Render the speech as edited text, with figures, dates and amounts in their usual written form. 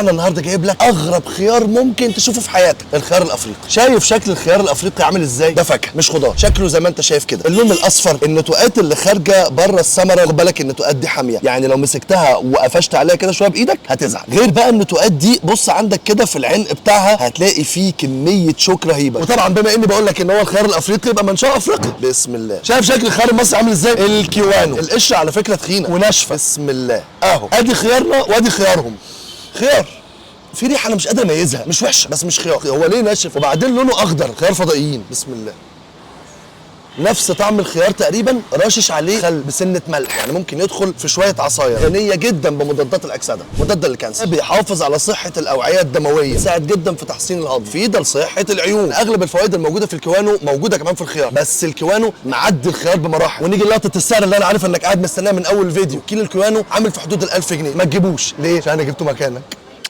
انا النهارده جايب لك اغرب خيار ممكن تشوفه في حياتك، الخيار الافريقي. شايف شكل الخيار الافريقي عامل ازاي؟ ده فاكهة مش خضار، شكله زي ما انت شايف كده، اللون الاصفر، النتوءات اللي خارجه بره الثمرة، خد بالك النتوءات دي حامية، يعني لو مسكتها وقفشت عليها كده شوية بايدك هتزعل. غير بقى النتوءات دي، بص عندك كده في العنق بتاعها هتلاقي فيه كمية شوك رهيبة. وطبعا بما اني بقول لك ان هو الخيار الافريقي يبقى منشأ افريقي. بسم الله، شايف شكل الخيار المصري عامل ازاي؟ الكيوانو، القشرة على فكرة تخينة وناشفه. بسم الله، اهو ادي خيارنا وادي خيارهم. خيار في ريحه انا مش قادر اميزها، مش وحشة بس مش خيار. هو ليه ناشف وبعدين لونه اخضر؟ خيار فضائيين. بسم الله، نفس طعم الخيار تقريبا، رشش عليه خل بسنة ملح، يعني ممكن يدخل في شوية عصاير. غنية جدا بمضادات الاكسدة، مضادة لل cancer، بيحافظ على صحة الاوعية الدموية، يساعد جدا في تحسين الهضم، مفيدة لصحة العيون. اغلب الفوائد الموجودة في الكيوانو موجودة كمان في الخيار، بس الكيوانو معدي الخيار بمراحل. ونيجي لقطة السعر اللي انا عارف انك قاعد مستناها من اول فيديو. كيلو الكيوانو عامل في حدود ال 1000 جنيه. ما تجيبوش ليه؟ عشان انا جبته مكانك.